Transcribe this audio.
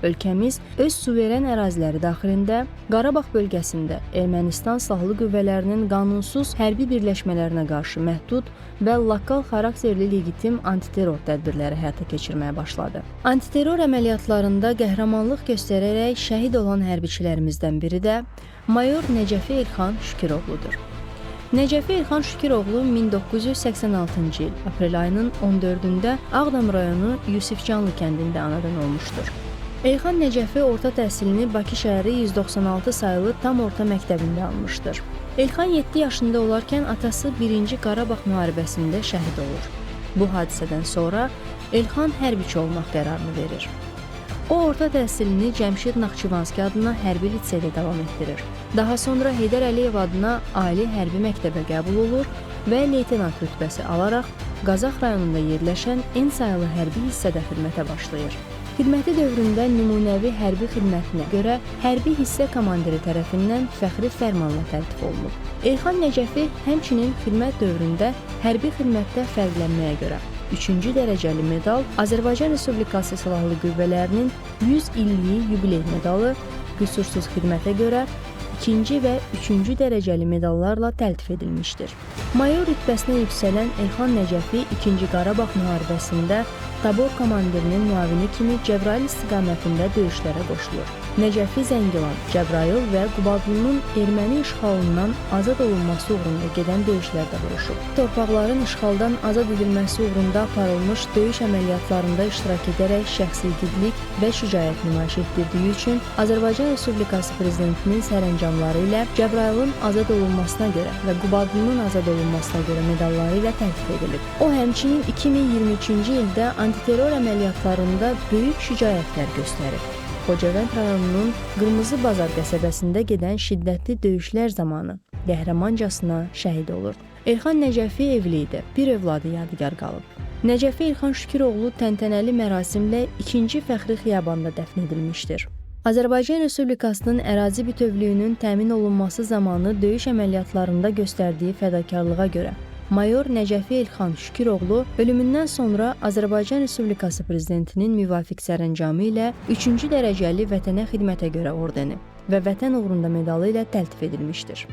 Ölkəmiz öz suveren əraziləri daxilində Qarabağ bölgəsində Ermənistan silahlı qüvvələrinin qanunsuz hərbi birləşmələrinə qarşı məhdud və lokal xarakterli legitim antiterror tədbirləri həyata keçirməyə başladı. Antiterror əməliyyatlarında qəhrəmanlıq göstərərək şəhid olan hərbiçilərimizdən biri də mayor Nəcəfi Elxan Şüküroğludur. Nəcəfi Elxan Şüküroğlu 1986-cı il aprel ayının 14-də Ağdam rayonu Yusifcanlı kəndində anadan olmuşdur. Elxan Nəcəfi orta təhsilini Bakı şəhəri 196 sayılı tam orta məktəbində almışdır. Elxan 7 yaşında olarkən atası 1-ci Qarabağ müharibəsində şəhid olur. Bu hadisədən sonra Elxan hərbiçi olmaq qərarını verir. O orta təhsilini Cəmşid Naxçıvanski adına hərbi liseydə davam etdirir. Daha sonra Heydər Əliyev adına ali hərbi məktəbə qəbul olur və leytenant rütbəsi alaraq Qazax rayonunda yerləşən N sayılı hərbi hissədə xidmətə başlayır. Xidməti dövründə nümunəvi hərbi xidmətinə görə hərbi hissə komandiri tərəfindən fəxri fərmanla təltif olunub. Elxan Nəcəfi həmçinin xidmət dövründə hərbi xidmətdə fərqlənməyə görə 3-cü dərəcəli medal, Azərbaycan Respublikası Silahlı Qüvvələrinin 100 illiyi yubiley medalı, qüsursuz xidmətə görə 2-ci və 3-cü dərəcəli medallarla təltif edilmişdir. Mayor rütbəsinə yüksələn Elxan Nəcəfi 2-ci Qarabağ müharibəsində tabor komandirinin müavini kimi Cəbrayıl istiqamətində döyüşlərə qoşulur. Nəcəfi Zəngilan, Cəbrayıl və Qubadlının erməni işğalından azad olunması uğrunda gedən döyüşlərdə vuruşub. Torpaqların işğaldan azad edilməsi uğrunda aparılmış döyüş əməliyyatlarında iştirak edərək şəxsi igidlik və şücaət nümayiş etdirdiyi üçün Azərbaycan Respublikası Prezidentinin sərəncamları ilə Cəbrayılın azad olunmasına görə və Qubadlının azad olunmasına görə medalları ilə təltif edilib. O həmçinin 2023-cü ildə antiterror əməliyyatlarında böyük şücaətlər göstərib. Xocavənd rayonunun Qırmızı Bazar qəsəbəsində gedən şiddətli döyüşlər zamanı qəhrəmancasına şəhid olur. Elxan Nəcəfi evli idi, bir övladı yadigar qalıb. Nəcəfi Elxan Şüküroğlu təntənəli mərasimlə 2-ci fəxri xiyabanda dəfn edilmişdir. Azərbaycan Respublikasının ərazi bütövlüyünün təmin olunması zamanı döyüş əməliyyatlarında göstərdiyi fədakarlığa görə mayor Nəcəfi Elxan Şüküroğlu ölümündən sonra Azərbaycan Respublikası Prezidentinin müvafiq sərəncamı ilə 3-cü dərəcəli Vətənə xidmətə görə ordeni və Vətən uğrunda medalı ilə təltif edilmişdir.